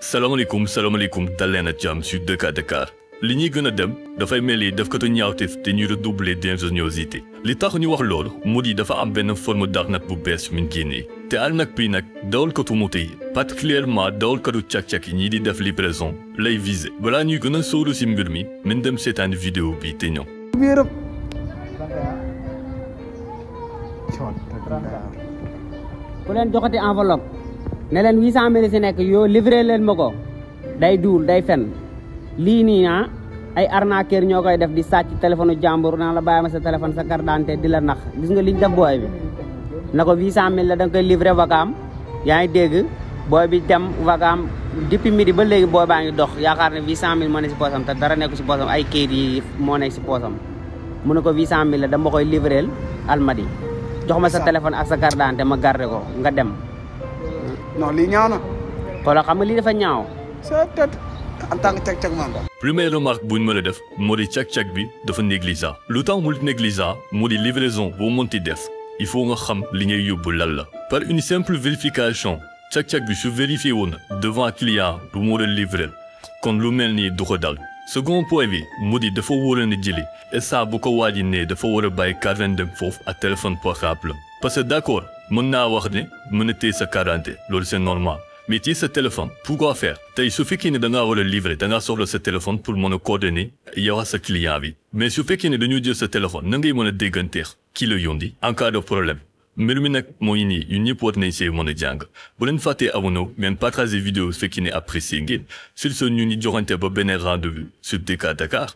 salaamaaleykum dal leen ak jàmm sur Dakar li ñuy gën a dem dafay mel ni def ko ñaawteef te ñu redoubler d'ingéniosité li tax ñu wax loolu mu di dafa am benn forme d'arnaque bu bees min génnee te arnaque bi nag dawalkatu moto yi particulièrement dawalkatu càq-càq yi ñii di def livraison lay viser balaa ñuy gën a sóoru si mbir mi min dem seetaan vidéo bi te ñëw. ku leen joxati enveloppe ne leen 800 000 si nekk yoo livré leen ma ko day duul day fen lii nii ay arnaqueur ñoo koy def di sàcc téléphone jàmbur naa la bàyyi ma sa téléphone sa carte d'identité di la nax gis nga liñ def booy bi na ko 800 000 la da nga koy livré vacam yaa ngi dégg booy bi dem vacam depuis midi ba léegi booy baa ngi dox yaakaar ne 800 000 moo nekk si poosam te dara nekku si poosam ay kayit yi moo nekk si poosam mu ne ko 800 000 la dama koy livré Almadi jox ma sa téléphone ak sa carte d'identité ma garder ko nga dem. non lii ñaaw na. xoolal xam nga lii dafa ñaaw. en tant que càq-càq man la. Première remarque bu ñu mën a def moo di càq-càq bi dafa négligent lu tax mu négligent moo di livraison boo mënti def il faut nga xam li ngay yóbbu lan la. par une simple vérification càq-càq bi su vérifié woon devant client du mu war a livrer kon lu mel nii du ko dal. second point bi mu di dafa war a jëli et ça bu ko waaji ne dafa war a bàyyi carte dem foofu ak téléphone portable parce que d'accord mën naa wax ne mën a téye sa carte loolu c'est normal. mais ci sa téléphone pourquoi faire tey su fekkee ne da ngaa war a livrer da ngaa soxla sa téléphone pour mën a coordonner yow sa client bi mais su fekkee ne dañoo jël sa téléphone na ngay mën a dégganteex ki la yónni en cas de problème mbir mi nag mooy nii ñun ñëpp war nañ see mën a jàng bu leen fàttee abonné ngeen partager vidéo su fekkee ne apprécié ngeen sur ce ñu joxante ba beneen rendez-vous sur DK Dakar.